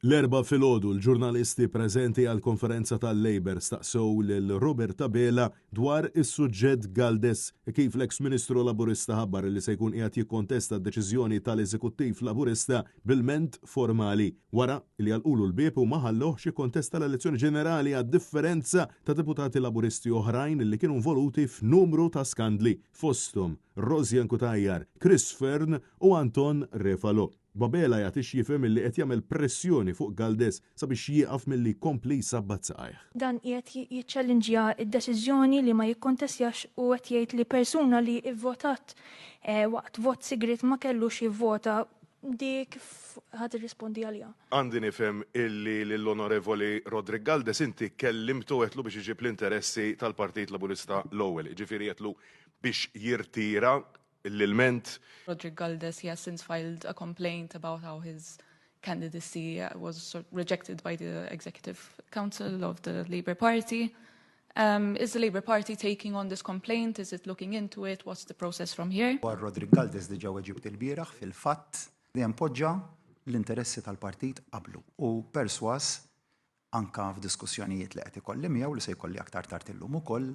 L-Erbgħa filgħodu l-ġurnalisti preżenti għall-konferenza tal-Labour staqsew lil Robert Abela dwar is-suġġett Galdes, kif l-eks Ministru Laburista ħabbar li se jkun qiegħed jikkontesta d-deċiżjoni tal-Eżekuttiv Laburista b'ilment formali wara li għalqulu l-bieb u ma ħallewhx jikkontesta l-elezzjoni ġenerali għad-differenza ta' deputati Laburisti oħrajn li kienu involuti f'numru ta' skandli fosthom Rosianne Cutajar, Chris Fearne u Anton Refalo. B'Abela jagħti x'jifhem illi qed jagħmel pressjoni fuq Galdes sabiex jieqaf milli jkompli jsabbat saqajh. Dan qiegħed jiċċellinġja d-deċiżjoni li ma jikkontestjax u qed jgħid li persuna li vvotat waqt vot sigriet ma kellux jivvota. Di kif ħa tirrispondi għaliha? Għandi nifhem illi lill-Onorevoli Roderick Galdes inti kellimtu u għedtlu biex iġib l-interessi tal-Partit Laburista l-ewwel, jiġifieri għedtlu biex jirtira l-ilment. Roderick Galdes, he has since filed a complaint about how his candidacy was rejected by the Executive Council of the Labour Party. Um, is the Labour Party taking on this complaint? Is it looking into it? What's the process from here? Dwar Roderick Galdes diġà weġibt ilbieraħ fil-fatt dejjem poġġa l-interessi tal-partit qablu u persważ anke f'diskussjonijiet li qed ikolli miegħu li se jkolli aktar tard illum ukoll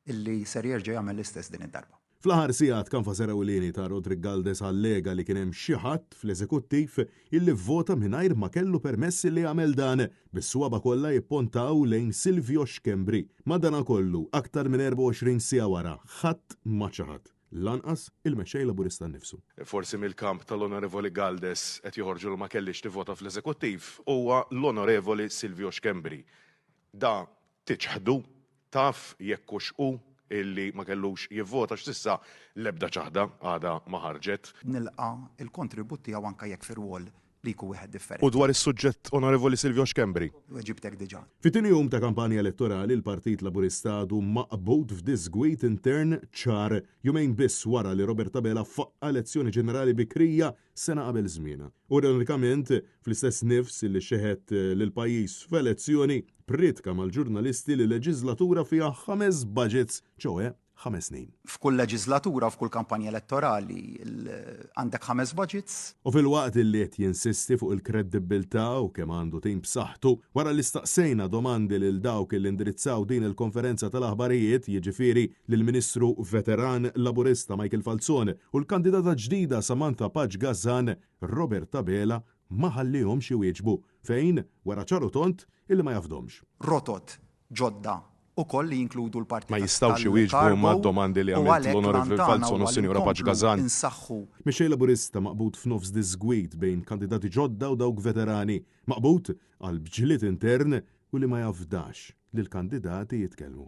illi ser jerġa' jagħmel l-istess din id-darba. Fl-aħħar sigħat kanfaser ewlieni ta' Roderick Galdes allega li kien hemm xi ħadd fl-Eżekuttiv illi vvota mingħajr ma kellu permess illi jagħmel dan, bis-swaba' kollha jippontaw lejn Silvio Schembri. Madanakollu, aktar minn 24 siegħa wara, ħadd ma ċaħad. Lanqas il-Mexxej Laburista nnifsu. Forsi mill-kamp tal-Onorevoli Galdes qed joħorġu li ma kellhiex tivvota fl-Eżekuttiv huwa l-Onorevoli Silvio Schembri. Da tiċħdu? Taf jekk hux hu illi ma kellux jivvota għax s'issa l-ebda ċaħda għadha ma ħarġet. Nilqa' l-kontribut tiegħu anke jekk fi rwol li jkun wieħed differenti. U dwar is-suġġett Onorevoli Silvio Schembri? Weġibtek diġà. Fit-tieni jum ta' kampanja elettorali, il-Partit Laburista għadu maqbud f'diżgwid intern ċar, jumejn biss wara li Robert Abela faqqa' elezzjoni ġenerali bikrija sena qabel żmienha. U ironikament, fl-istess nifs li xeħet lill-pajjiż f'elezzjoni, prietka mal-ġurnalisti li leġiżlatura fiha ħames budgets, ċoe ħames snin. F'kull leġiżlatura u f'kull kampanja elettorali għandek ħames budgets. U filwaqt li qed jinsisti fuq il-kreddibbiltà u kemm għandu tim b'saħħtu, wara li staqsejna domandi lil dawk li indirizzaw din il-konferenza tal-aħbarijiet, jiġifieri lill-Ministru veteran Laburista Michael Falzon u l-kandidata ġdida Samantha Pace Gasan, Robert Abela ma ħalliehomx iwieġbu, fejn wera ċar u tond illi ma jafdomx. Rotot ġodda ukoll li jinkludu l-parti Ma jistgħux iwieġbu tal-cargo huma d-domandi li u għamilt għalhekk l-għan l-Onorevoli tagħna Falzon u huwa li s-Sinjura Pace nkomplu Gasan. nsaħħu Mexxej Laburista maqbud f'nofs diżgwid bejn kandidati ġodda u dawk veterani, maqbud għal bġlied intern u li ma jafdax lill-kandidati jitkellmu.